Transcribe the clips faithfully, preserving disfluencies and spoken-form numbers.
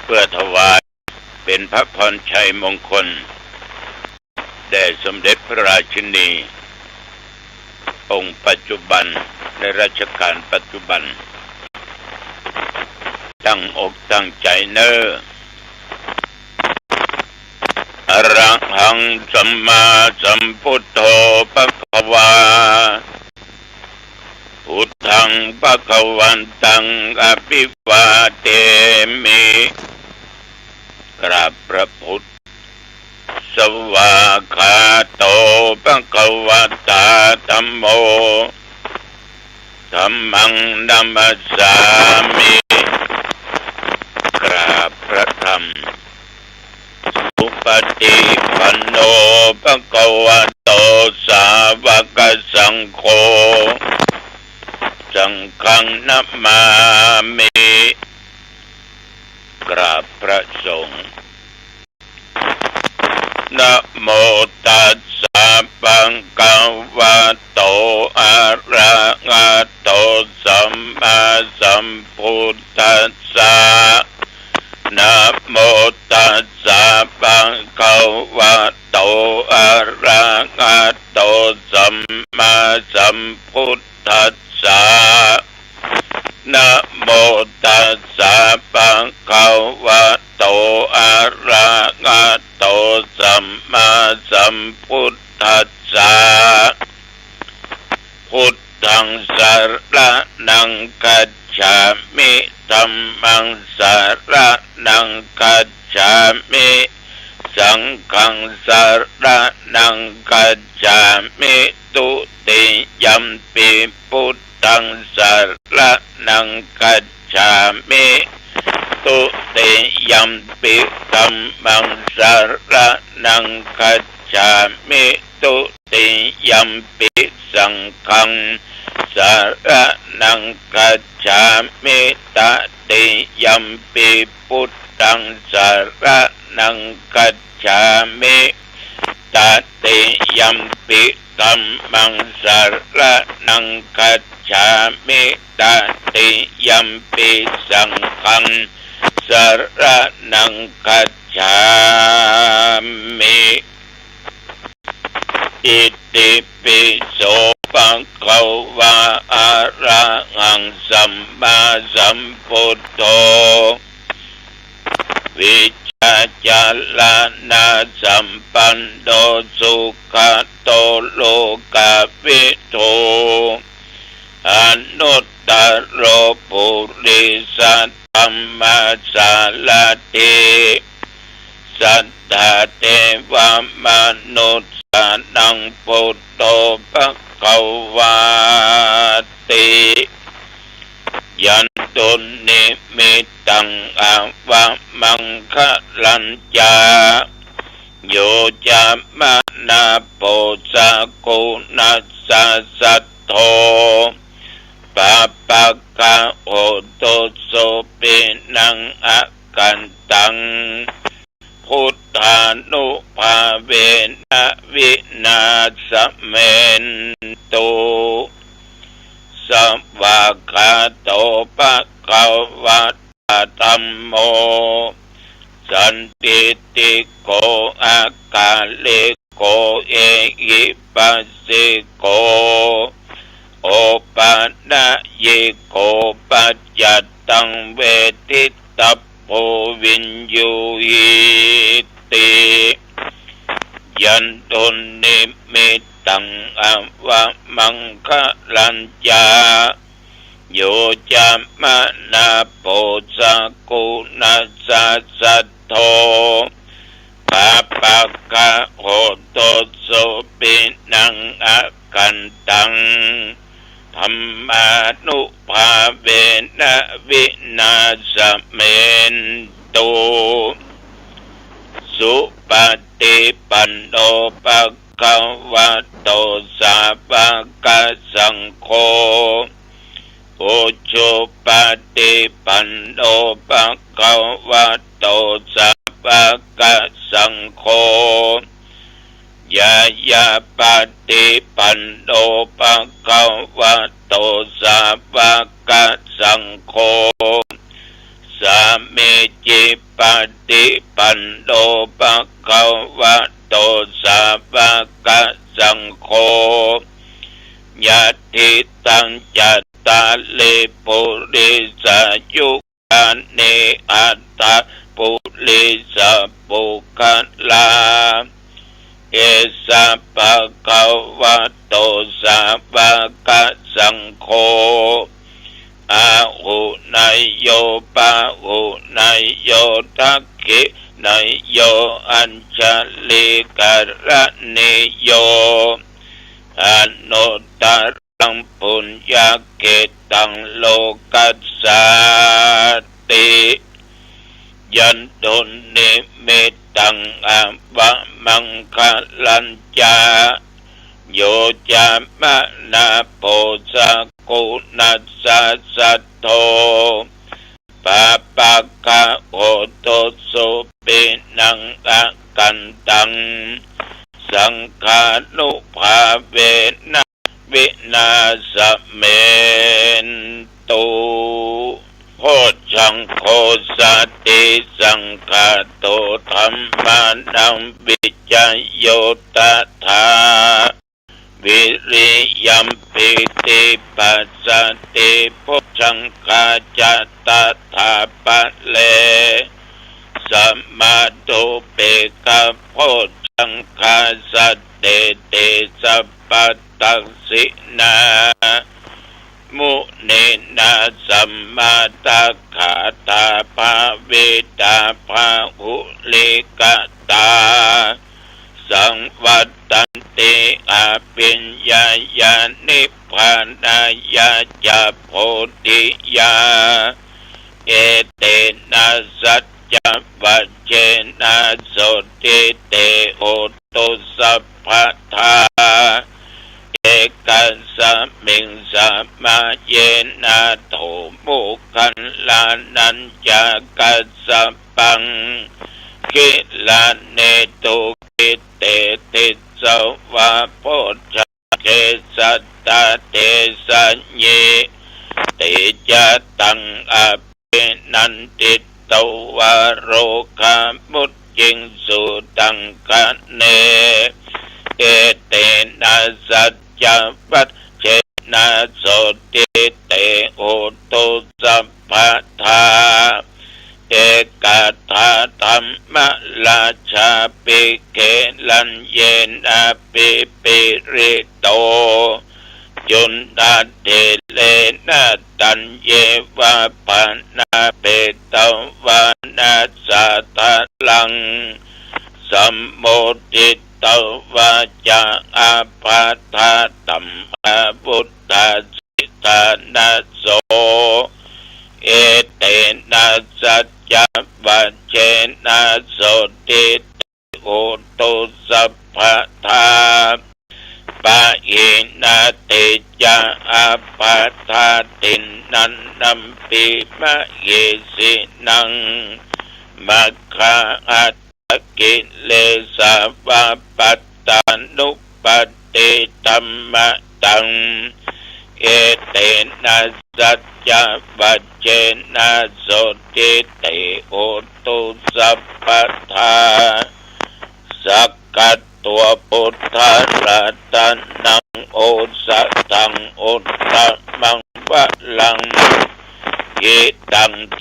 เปื้อถวายเป๋นพระพรชัยมงคล แด่สมเด็จพระราชินีองค์ปัจจุบัน ในรัชกาลปัจจุบัน ตั้งอกตั้งใจ๋เน้อ อะระหัง สัมมาสัมพุทโธ ภะคะวา พุทธัง ภะคะวันตัง อะภิวาเทมิ กราบพระพุทธ สวากขาโต ภะคะวะตา ธัมโม ธัมมัง นะมัสสามิ กราบพระธรรม สุปฏิปันโน ภะคะวะโต สาวกสังโฆ สังฆัง นะมามิ กราบพระสงฆ์ นะโมตัสสะ ภะคะวะโต อะระหะโต สัมมาสัมพุทธัสสะ นะโมตัสสะ ภะคะวะโต อะระหะโต สัมมาสัมพุทธัสสะ นะโมตัสสะ ภะคะวะโต อะระหะโต สัมมาสัมพุทธัสสะ พุทธัง สะระณัง คัจฉามิ ธัมมัง สะระณัง คัจฉามิ สังฆัง สะระณัง คัจฉามิ ตุติยัมปิ พุทธัง สะระณัง คัจฉามิ ตุติยัมปิ ธัมมัง สะระณัง คัจฉามิ ตุติยัมปิ สังฆัง สะระณัง คัจฉามิ ตติยัมปิ พุทธัง สะระณัง คัจฉามิ ตติยัมปิ ธัมมัง สะระณัง คัจฉามิ ตติยัมปิ สังฆัง สะระณัง คัจฉามิ อิติปิโส ภะคะวะ อะระหัง สัมมาสัมพุทโธ วิชชาจารณะสัมปันโน สุขะโต โลกะวิทู อนุตตะโร ปุริสะธัมมาสารถิ สัตถาเทวะมนุสสานัง พุทโธ ภะคะวาติ ยันตุนนิมิตตัง อะวะมังคะลัญจะ โย จะมะนา โป สะกุณัสสะ สัทโธ ปาปะกะ โหตุ สุปินัง อะกันตัง พุทธานุภาเวนะ วินาสะเมนตุ สวากขาโต ภะคะวะตา ธัมโม สันทิฏฐิโก อะกาลิโก เอหิปัสสิโก โอปะนะยิโก ปัจจัตตัง เวทิตตัพโพ วิญญูหิติ ยันตุนนิมิตตัง อะวะมังคะลัญจะ โย จะมะนา โป สะกุณัสสะ สัทโธ ปาปะกะ โหตุ สุปินัง อะกันตัง ธัมมานุภาเวนะ วินาสะเมนตุ สุปะฏิปันโน ภะคะวะโต สาวะกะสังโฆ อุจุปะฏิปันโน ภะคะวะโต สาวะกะสังโฆ ญาญาปะฏิปันโน ภะคะวะโต สาวะกะสังโฆ สามีจิป ปฏิปันโน ภะคะวะโต สาวะกะสังโฆ ยะทิตัง จัตตาริ ปุริสายุ คานิ อัตถะ ปุริสะปุคคลา เอสะ ภะคะวะโต สาวะกะสังโฆ อาหุเนยโย ปะหุเนยโย ทักขิเนยโย อัญชลีกะรณีโย อนุตตะ รัง ปุญญาเขตัง โลกัสสาติ ยันตุนนิมิตตัง อวะมังคะลัญจะ โย จะมะนา โพ สะกุณัสสะ สัตโธ ปาปะกะโหตุ สุปินัง อกันตัง สังฆานุภาเวนะ วินาสะเมนตุ โพชฌังโฆ สัตติสังขาโต ธัมมานัง วิจโย ตถา วิริยัม ปีติปัสสะติ โพชฌังคาจะ ตถาปะเร สะมาโท เปกขะโพชฌังคา สัตเตติ สัพพะทักขิณา มุนีนา สัมมาทักขาถา ภาวิตา พาหุลิกตา สังวัตตันติ อภิญญายา นิพพานายาจะ โพธิยา เอเตนะ สัจจะวัจเจนะ โสตติ เต โหตุ สัพพะทา เอกัสสะมิง สะมะเยนะ โถ โมคคัลลานัญจะกัสสะปัง กิลานิ ทุกขิเต ติสสะวา โพชฌังเข สัตตะ เตสะยิ ติ ยะตัง อภินันทิโตวา โรคามุจจิงสุตังคะเน เอเตนะ สัจจะวัจเจนะ โสตติ เต โหตุ สัพพะทา เอกถาธัมมราชา ปิ เขลัญเยนะ ปิ ปิริโต จุณฑะเถเรนะ ตัญเยวา ปะนาเปตวานะ สาธารัง สัมโมทิตวาจา อาภาธาตัมหา วุฏฐาสิ ฐานะโส เอเตนะ สัจจะวัจเจนะ โสตติ เต โหตุ สัพพะทา ปะหินา ติจา อาภาธา ติณณันตัมปิ มะเหสินัง มัคคาอัฏฐกิเลสาวา ปัตตานุปัฏฐิธัมมะตัง เอเตนะ สัจจะวัจเจนะ โสตติ เต โหตุ สัพพะทา สักกัต ตัว พุทธะรัตนัง โอสถัง อุตตมัง วรัง หิตัง เท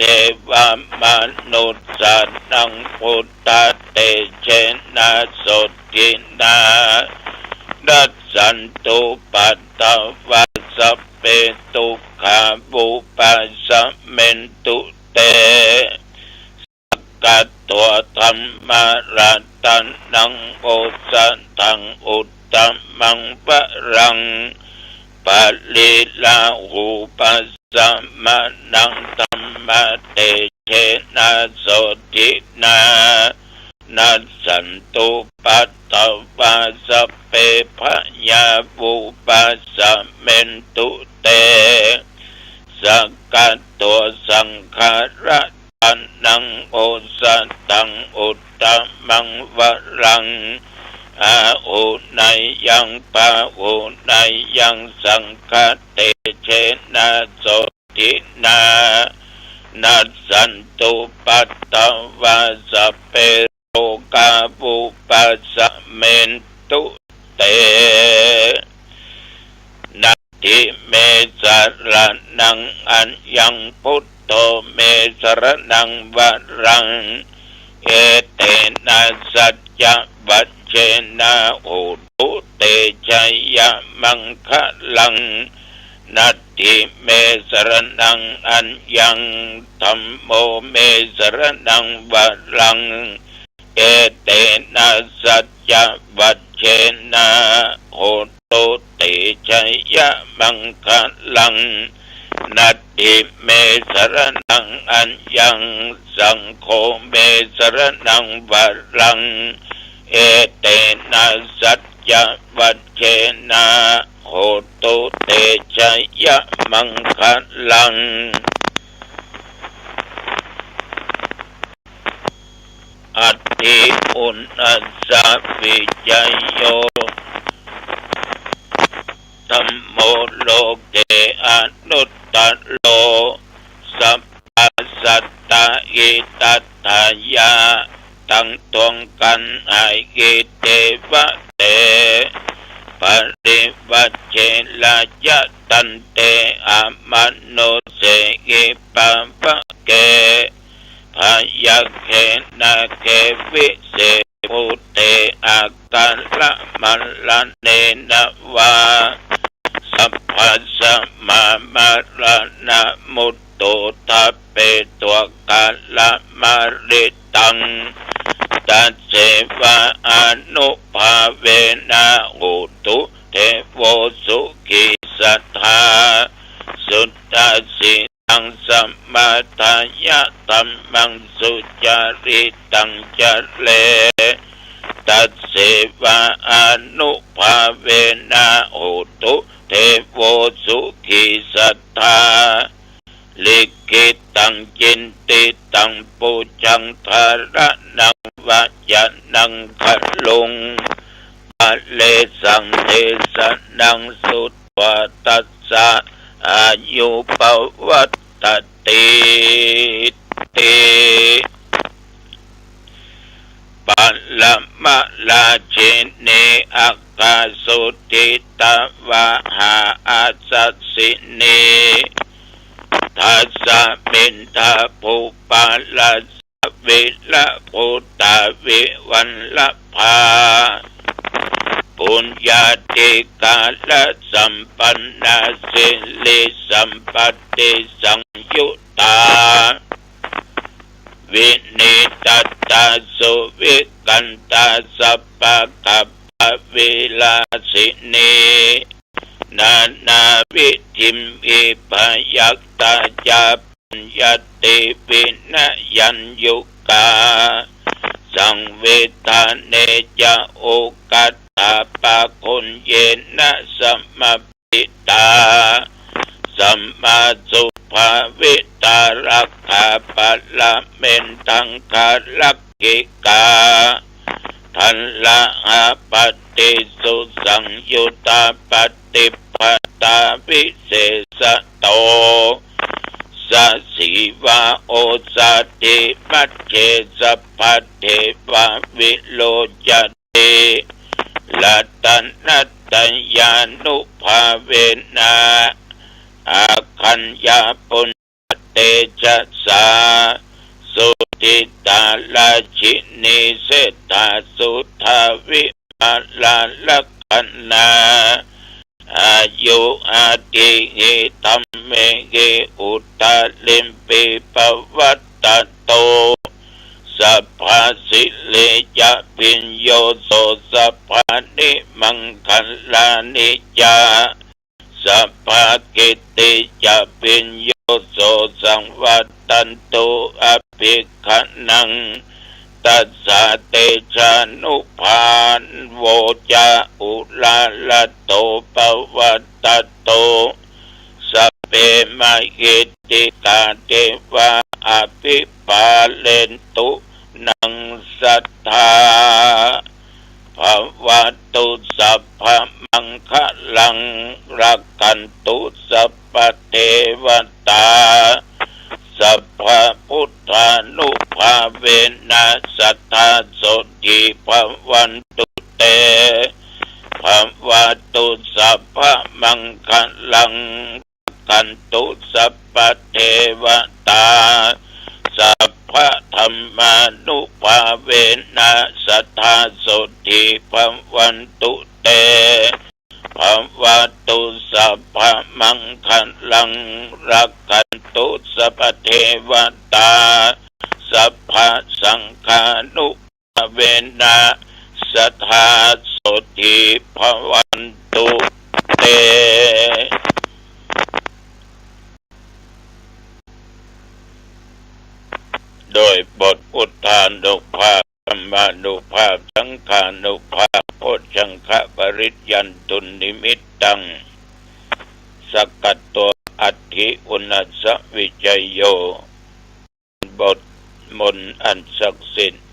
วะมนุสสานัง พุทธะเตเจนะ โสตตินะ นัสสันตุ ปัตตวา สัพเพ ทุกขา วุปัสสะเมนตุ เต สักกัต ตัว ธัมมะรัตนัง โอสถัง อุตตมัง วรัง ปะริลาหูปัสสะมะนัง ธัมมะเตเจนะ โสตตินะ นัสสันตุ ปัตตวา สัพเพ พยา วุปัสสะเมนตุ เต สักกัต ตัว สังฆะรัตนัง โอสถัง อุตตมัง วรัง อาหุเนยยัง ปะหุเนยยัง สังฆะเตเจนะ โสตตินะ นัสสันตุ ปัต tvā sabbe rogā vūpasamentu te. Natthi me saraṇaṃ aññaṃ, buddho me saraṇaṃ varaṃ, etena saccavajjena hotu te jayamaṅgalaṃ. Natthi me saraṇaṃ aññaṃ, dhammo me saraṇaṃ varaṃ, etena saccavajjena hotu te jayamaṅgalaṃ. Natthi me saraṇaṃ aññaṃ, saṅgho me saraṇaṃ varaṃ, etena saccavajjena hotu te jayamaṅgalaṃ. Atthi uṇhassa vijayo, dhammo loke anuttaro, sabbasattāhitatthāya, taṃ toṃ gaṇhāhi devate. Parivajje rājadaṇḍe, amanussāhi pāvake, byagghe nāge vise bhūte, akālamaraṇena vā, sabbasmā maraṇā mutto, thappetvā kālamāritaṃ. Tasseva ānubhāvena, hotu devo sukhī sadā. Suddhasi laṃ samādāya, dhammaṃ sucaritaṃ care, tasseva ānubhāvena, hotu devo sukhī sadā. Likkhitaṃ cintitaṃ pūjaṃ, dhāraṇaṃ vācanaṃ garuṃ, paresaṃ desanaṃ sutvā, tassa āyu pavaḍḍhatīti. Paramarājīni, aggāsuddhi tāvāha asassīni, dasa middhā bhūpā, rasa vīra bhūtā vivallabhā, puññādhikāra sampannā, siri sampatti saṃyuttā, vinitattā suvikantā, sabbagabbavilāsinī, nānāvidhinī bhayattā ca, bhaññanti vinayaṃ yukā. Saṃvidhāne ca ukkhaṭṭhā, pāpūjena samā tā, sammāsubhāvitā rakkhaṃ paramennaṃ garakkikā, daḷhapattīsusaṃyuttā paṭibhātā visesato, sacīvā osadhimajjhe sabbadevā viloca ti, ratanattayānubhāvena akkhaññapuññatejasā, suddhitā rājinī seṭṭhā suddhā vimalā lakkhaṇā, āyuṃ ādīhi dhammehi uttariṃ pi pavaḍḍhato, sabbasiri ca viññū so sabbāni maṅgalāni ca, sabbakīrti ca viññū so saṃvattantu abhikkānaṃ, tassa tejānubhāvo ca uḷārado pavaḍḍhato, sabbe mahiddhikā devā abhipālentu naṃ sadā. Bhavatu sabbamaṅgalaṃ, rakkhantu sabbadevatā, ภาเวนะ สัทธา โสตถี ภวันตุ เต ภะวะตุ สัพพะมังคะลัง รักขันตุ สัพพะเทวะตา สัพพะธัมมานุภาเวนะ สัทธา โสตถี ภวันตุ เต ภะวะตุ สัพพะมังคะลัง รักขันตุ สัพพะเทวะตา สัพพะสังฆานุภาเวนะ สัทธา โสตถี ภวันตุ เต โดยบทพุทธานุภาพ ธัมมานุภาพ สังฆานุภาพ โพชฌังคปริยันตุนนิมิตตัง สกกัตโต อัตถิ อุณาสสะ วิชชโย บทมนต์อันศักดิ์สิทธิ์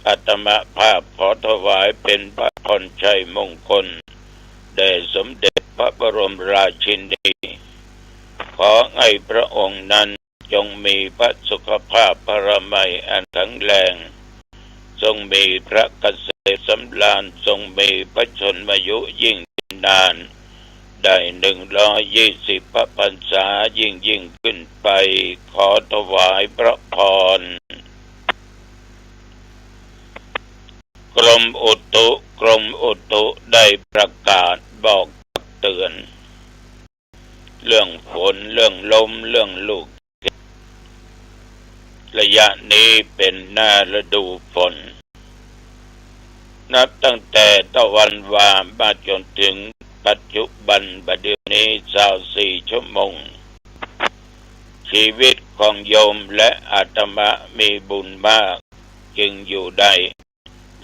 อาตมาภาพขอถวายเป็นพระพรชัยมงคล แด่สมเด็จพระบรมราชินี ขอให้พระองค์นั้นจงมีพระสุขภาพพระมัยอันแข็งแรง ทรงมีพระเกษมสำราญ ทรงมีพระชนมายุยิ่งยืนนาน ได้หนึ่งร้อยยี่สิบพระพรรษายิ่งยิ่งขึ้นไป ขอถวายพระพร กรมอุตุ กรมอุตุได้ประกาศบอกเตือน เรื่องฝน เรื่องลม เรื่องลูก ระยะนี้เป็นหน้าฤดูฝน นับตั้งแต่ตะวันวามาจนถึงปัจจุบัน บัดเดี๋ยวนี้ซาวสี่ชั่วโมง ชีวิตของโยมและอาตมามีบุญมาก จึงอยู่ได้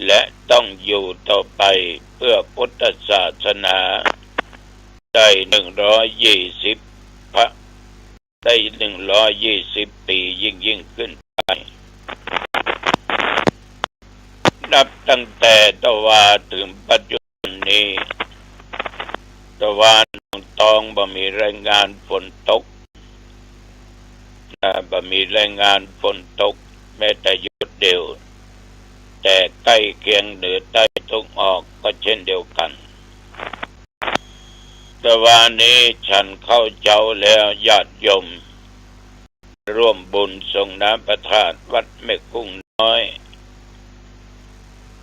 และต้องอยู่ต่อไปเพื่อพุทธศาสนา ได้หนึ่งร้อยยี่สิบพระ ได้หนึ่งร้อยยี่สิบปียิ่งยิ่งขึ้นไป นับตั้งแต่ตะวาถึงปัจจุบันนี้ ตะวาหนองตองบ่มีรายงานฝนตก อ่า บ่มีรายงานฝนตกแม้แต่หยดเดียว แต่ใกล้เคียงเหนือใต้ตะวันออกก็เช่นเดียวกัน ตะวานี้ฉันข้าวเจ๊าแล้ว ญาติโยมร่วมบุญส่งน้ำพระธาตุวัดแม่กุ้งน้อย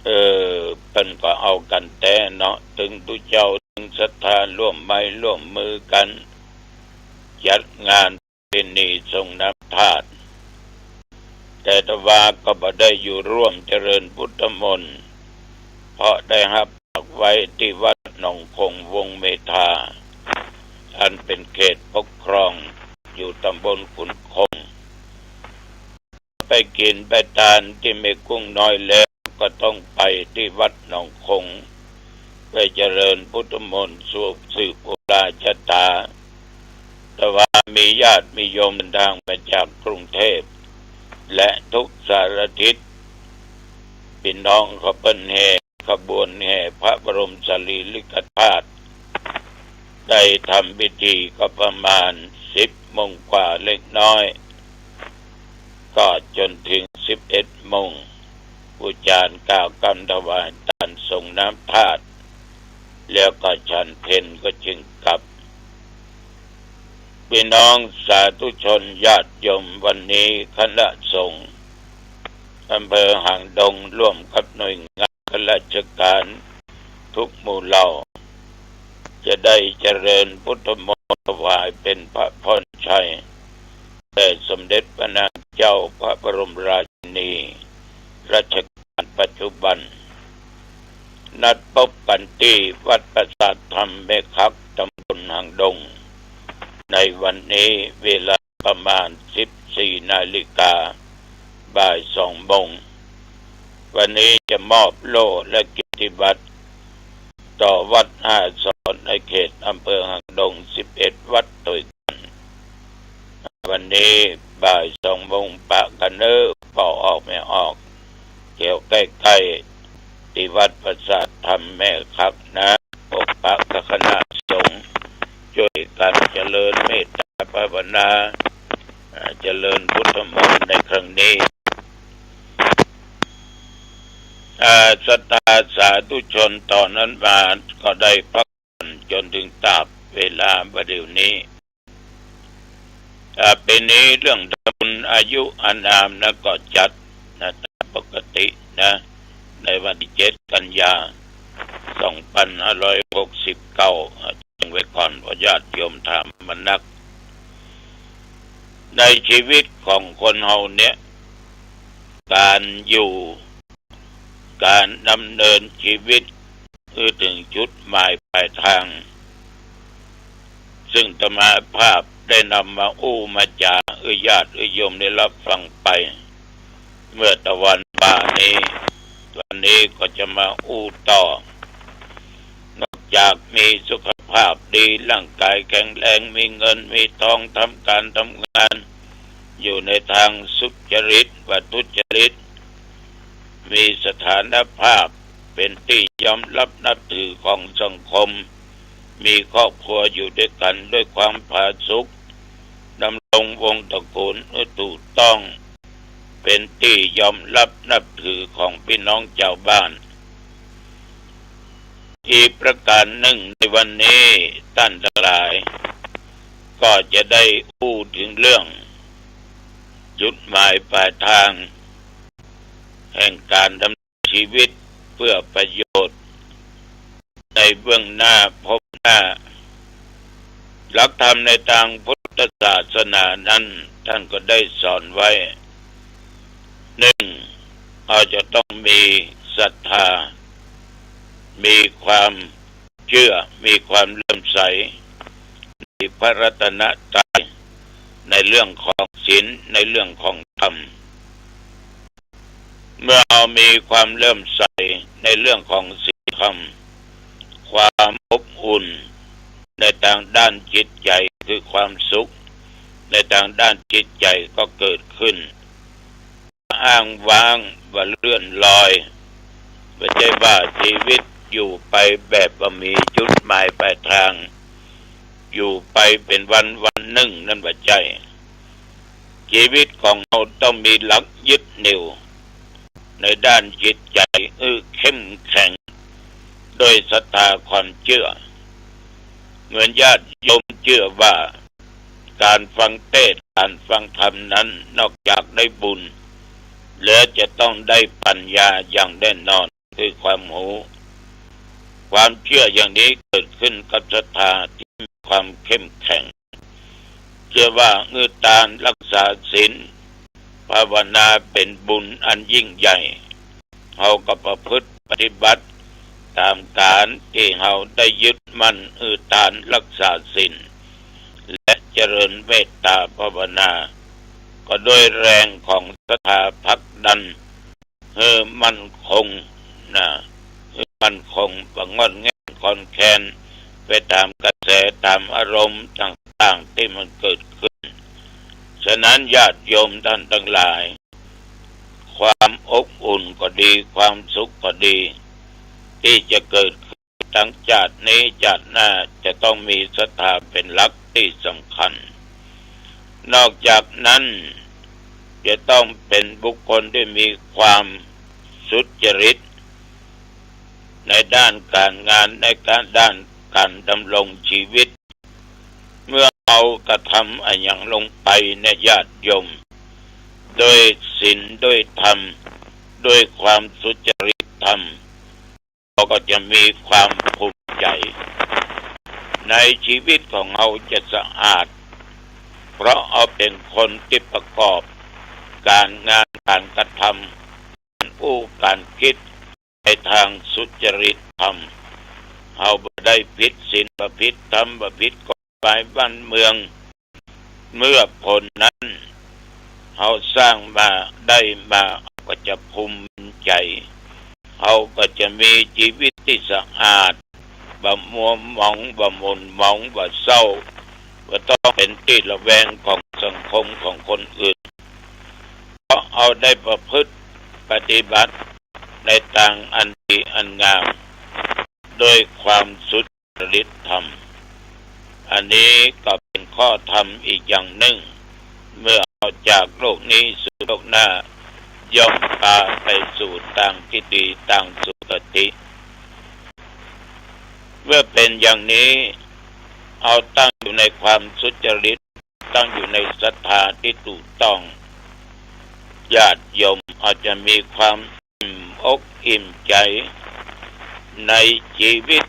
เออ เปิ้นก็เอากั๋นแต๊เนาะ ตึงตุ๊เจ้า ตึงศรัทธาร่วมไม้ร่วมมือกั๋น จัดงานประเพณีส่งน้ำธาตุ แต่ตะวาก็บ่ได้อยู่ร่วมเจริญพุทธมนต์ เพราะได้ฮับฝากไว้ตี้วัดหนองคงวงเมธา อันเป๋นเขตปกครองอยู่ตำบลขุนคง ไปกิ๋นไปตานตี้แม่กุ้งน้อยแล้ว ก็ต้องไปตี้วัดหนองคง ไปเจริญพุทธมนต์ สืบ สืบอุราชะต๋า ตะวามีญาติมีโยมเดินตางมาจากกรุงเทพฯ และทุกสารทิศ ปี้น้องเขาเปิ้นแห่ ขบวนแห่พระบรมสารีริกธาตุ ได้ทำพิธีก็ประมาณสิบโมงกว่าเล็กน้อย ก็จนถึงสิบเอ็ดโมง อุจจาระกล่าวกำถวายตานส่งน้ำธาตุ แล้วก็ฉันเพลก็จึงกลับ ปี้น้องสาธุชนญาติโยม วันนี้คณะสงฆ์อำเภอหางดงร่วมกับหน่วยงานข้าราชการทุกหมู่เหล่า จะได้เจริญพุทธมนต์ถวายเป็นพระพรชัย แด่สมเด็จพระนางเจ้าพระบรมราชินีรัชกาลปัจจุบัน นัดพบกั๋นตี้วัดประสาทธรรมแม่คัก ตำบลหางดง ในวันนี้เวลาประมาณสิบสี่นาฬิกา บ่ายสองโมง วันนี้จะมอบโล่และเกียรติบัตรต่อวัดห้าสอนในเขตอำเภอหางดงสิบเอ็ดวัดตวยกั๋น วันนี้บ่ายสองโมงปะกั๋นเน่อ ป้อออกแม่ออก แถวใก้ๆ ตี้วัดประสาทธรรมแม่คักนะ ปกปักกับคณะสงฆ์ จ้วยกั๋นเจริญเมตตาภาวนา อ่า เจริญพุทธมนต์ในครั้งนี้ อ่า ศรัทธาสาธุชนต๋อนนั้นมาก็ได้พักผ่อนจ๋นเถิงตราบเวลาบ่าเดี่ยวนี้ อ่า ปี๋นี้เรื่องทำบุญอายุอานามนะก็จัดนะ ต๋ามปกตินะ ในวันตี้เจ็ดกันยา สองปันห้าร้อยหกสิบเก้า อ่า แจ้งไว้ก่อน เพราะญาติโยมถามมานัก ในชีวิตของคนเฮาเนี่ย ก๋านอยู่ ก๋านดำเนินชีวิต หื้อเถิงจุดหมายปลายตาง ซึ่งอาตมาภาพได้นำมาอู้มาจ๋า หื้อญาติหื้อโยมได้ฮับฟังไป เมื่อตะวันบ่านี้ วันนี้ก็จะมาอู้ต่อ นอกจากมีสุขภาพดี ร่างก๋ายแข็งแรง มีเงินมีตอง ทำก๋านทำงาน อยู่ในตางสุจริตบ่ทุจริต มีสถานภาพเป๋นตี้ยอมฮับนับถือของสังคม มีครอบครัวอยู่ตวยกั๋นตวยความผาสุก ดำรงวงศ์ตระกู๋นหื้อถูกต้อง เป๋นตี้ยอมฮับนับถือของปี้น้องจาวบ้าน อีกประก๋านนึ่งในวันนี้ต้านตังหลาย ก็จะได้อู้เถิงเรื่องจุดหมายปลายตาง แห่งก๋านดำเนินชีวิตเปื้อประโยชน์ในเบื้องหน้าภพหน้า หลักธรรมในตางพุทธศาสนานั้น ต้านก็ได้สอนไว้ นึ่ง เฮาจะต้องมีศรัทธา มีความเจื้อ มีความเลื่อมใสในพระรัตนตรัย ในเรื่องของศีล ในเรื่องของธรรม เมื่อเฮามีความเลื่อมใสในเรื่องของศีลธรรม ความอบอุ่นในตางด้านจิตใจ๋ คือความสุขในตางด้านจิตใจ๋ก็เกิดขึ้น อ้างว้างบ่เลื่อนลอย บ่ใจ้ว่าชีวิตอยู่ไปแบบบ่มีจุดหมายปลายตาง อยู่ไปเป๋นวันๆ นึ่ง นั้นบ่ใจ้ ชีวิตของเฮาต้องมีหลักยึดเหนี่ยวในด้านจิตใจ๋ หื้อเข้มแข็ง โดยศรัทธาความเจื้อ เหมือนญาติโยมเจื้อว่าก๋านฟังเตสน์ ก๋านฟังธรรมนั้นนอกจากได้บุญ แล้วจะต้องได้ปัญญาอย่างแน่นอน คือความฮู้ ความเจื้ออย่างนี้เกิดขึ้นกับศรัทธาตี้มีความเข้มแข็ง เจื้อว่าหื้อตาน ฮักษาศีล ภาวนาเป๋นบุญอันยิ่งใหญ่ เฮาก็ประพฤติปฏิบัติต๋ามก๋านตี้เฮาได้ยึดมั่น หื้อตานฮักษาศีล และเจริญเมตต๋าภาวนา ก็ด้วยแรงของศรัทธาผลักดัน หื้อมั่นคงนะ หื้อมั่นคง บ่ง่อนแง่นคลอนแคลนไปต๋ามกระแส ต๋ามอารมณ์ต่างๆ ตี้มันเกิดขึ้น ฉะนั้นญาติโยมต้านตังหลาย ความอบอุ่นก็ดี ความสุขก็ดี ตี้จะเกิดขึ้นตางจาตินี้จาติหน้า จะต้องมีศรัทธาเป๋นหลักตี้สำคัญ นอกจากนั้นจะต้องเป๋นบุคคลตี้มีความสุจริต ในด้านก๋านงาน ในก๋าน ด้านก๋านดำรงชีวิต เมื่อเฮากระทำอะหยังลงไปเนี่ยญาติโยม ด้วยศีล ด้วยธรรม ด้วยความสุจริตธรรม เฮาก็จะมีความภูมิใจ๋ ในชีวิตของเฮาจะสะอาด เพราะเฮาเป๋นคนตี้ประกอบก๋านงานก๋านกระทำ ก๋านอู้ก๋านกึ๊ด ในตางสุจริตธรรม เฮาบ่ได้ผิดศีล บ่ผิดธรรม บ่ผิดกฎหมายบ้านเมือง เมื่อผลนั้นเฮาสร้างมาได้มา เฮาก็จะภูมิใจ๋ เฮาก็จะมีชีวิตตี้สะอาด บ่มัวหมอง บ่หม่นหมอง บ่เศร้า บ่ต้องเป๋นตี้ระแวงของสังคมของคนอื่น เพราะเฮาได้ประพฤติปฏิบัติในตางอันดีอันงาม ด้วยความสุจริตธรรม อันนี้ก็เป๋นข้อธรรมอีกอย่างนึ่ง เมื่อเฮาจากโลกนี้สู่โลกหน้า ย่อมปาไปสู่ตางตี้ดี ตางสุคติ เมื่อเป๋นอย่างนี้ เฮาตั้งอยู่ในความสุจริต ตั้งอยู่ในศรัทธาตี้ถูกต้อง ญาติโยมอาจจะมีความอิ่มอกอิ่มใจ๋ ในจีวิต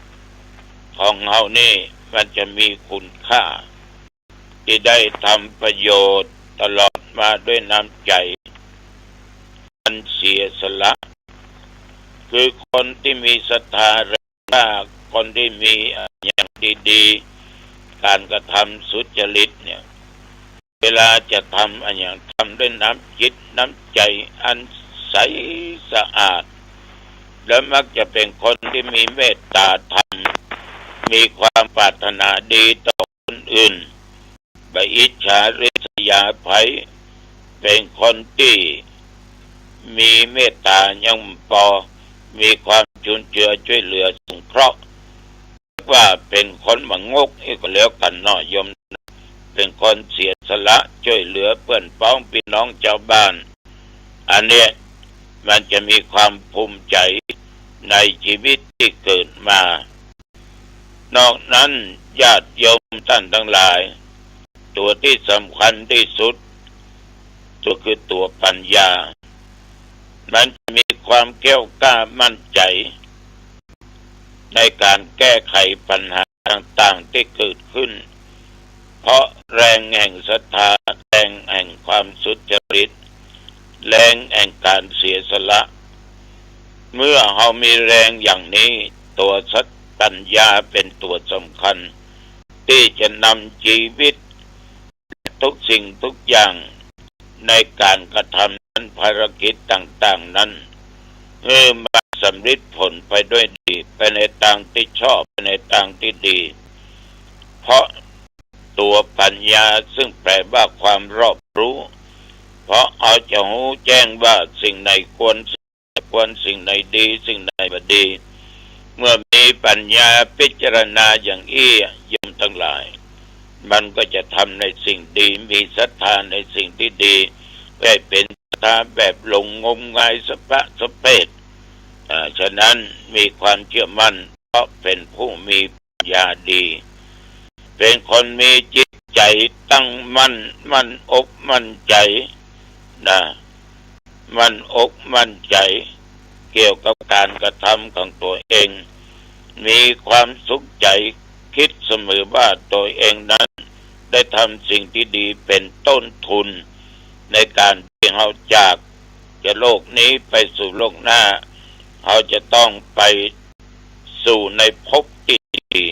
ของเฮานี่ มันจะมีคุณค่า ตี้ได้ทำประโยชน์ตลอดมาด้วยน้ำใจ๋อันเสียสละ คือคนตี้มีศรัทธาแรงกล้า คนตี้มีอะหยังดีๆ ก๋านกระทำสุจริตเนี่ย เวลาจะทำอะหยัง ทำด้วยน้ำจิตน้ำใจ๋อันใสสะอาด แล้วมักจะเป๋นคนตี้มีเมตตาธรรม มีความปรารถนาดีต่อคนอื่น บ่อิจฉาริษยาใผ เป๋นคนตี้มีเมตตายังปอ มีความจุนเจือจ้วยเหลือสงเคราะห์ ว่าเป๋นคนบ่งกอี้ก็แล้วกั๋นเนาะโยม เป๋นคนเสียสละจ้วยเหลือเปื้อนป๊องปี้น้องจาวบ้าน อันเนี้ยมันจะมีความภูมิใจ๋ในจีวิตตี้เกิดมา นอกนั้นญาติโยมต้านตังหลาย ตั๋วตี้สำคัญตี้สุดก็คือตั๋วปัญญา มันจะมีความแกล้วกล้ามั่นใจ๋ ในก๋านแก้ไขปัญหาต่างๆ ตี้เกิดขึ้น เพราะแรงแห่งศรัทธา แรงแห่งความสุจริต แรงแห่งก๋านเสียสละ เมื่อเฮามีแรงอย่างนี้ ตั๋วสัต ปัญญาเป๋นตั๋วสำคัญ ตี้จะนำจีวิต ทุกสิ่งทุกอย่างในก๋านกระทำนั้น ภารกิจต่างๆ นั้น เออ มันสำเร็จผลไปด้วยดี ไปในตางตี้ชอบ ไปในตางตี้ดี เพราะตั๋วปัญญาซึ่งแปลว่าความรอบรู้ เพราะเฮาจะฮู้แจ้งว่าสิ่งไหนควร ควร สิ่งไหนดี สิ่งไหนบ่ดี เมื่อมีปัญญาพิจารณาอย่างอี้ โยมตังหลาย มันก็จะทำในสิ่งดี มีศรัทธาในสิ่งตี้ดี ได้เป๋นศรัทธาแบบหลงงมงายสะปะสะเปด อ่า ฉะนั้นมีความเจื้อมั่น เพราะเป๋นผู้มีปัญญาดี เป๋นคนมีจิตใจ๋ตั้งมั่น มั่นอกมั่นใจ๋นะ มั่นอกมั่นใจ๋เกี่ยวกับก๋านกระทำของตั๋วเอง มีความสุขใจ๋ กึ๊ดเสมอว่าตั๋วเองนั้นได้ทำสิ่งตี้ดีเป๋นต้นทุน ในก๋านตี้เฮาจาก จากโลกนี้ไปสู่โลกหน้า เฮาจะต้องไปสู่ในภพตี้ดี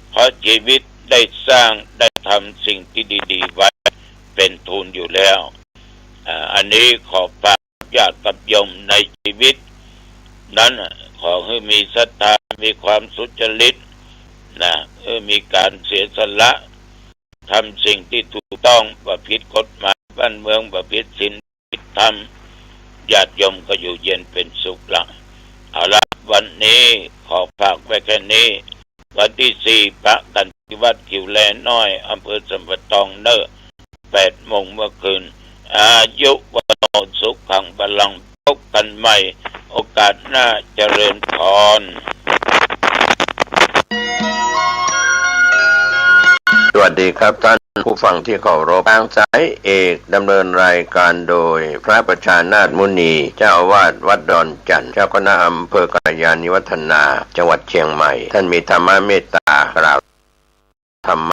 เพราะจีวิตได้สร้าง ได้ทำสิ่งตี้ดีๆ ไว้เป๋นทุนอยู่แล้ว อ่า อันนี้ขอฝากญาติกับโยมในจีวิตนั้นน่ะ ขอหื้อมีศรัทธา มีความสุจริตนะ เออ มีก๋านเสียสละ ทำสิ่งตี้ถูกต้อง บ่ผิดกฎหมายบ้านเมือง บ่ผิดศีล ธรรม ญาติโยมก็อยู่เย็นเป๋นสุขละ เอาละ วันนี้ขอฝากไว้แค่นี้ วันตี้สี่ปะกั๋นตี้วัดขิวแลน้อย อำเภอสัมปะตองเน่อ แปดโมงเมื่อคืน อายุวัณโณสุขังพลัง พบกั๋นใหม่โอกาสหน้า เจริญพร สวัสดีครับท่านผู้ฟังที่เคารพ ทางสายเอกดำเนินรายการโดยพระประชานาถมุนี เจ้าอาวาสวัดดอนจั่น เจ้าคณะอำเภอกัลยาณิวัฒนา จังหวัดเชียงใหม่ ท่านมีธรรมเมตตากล่าวธรรมะ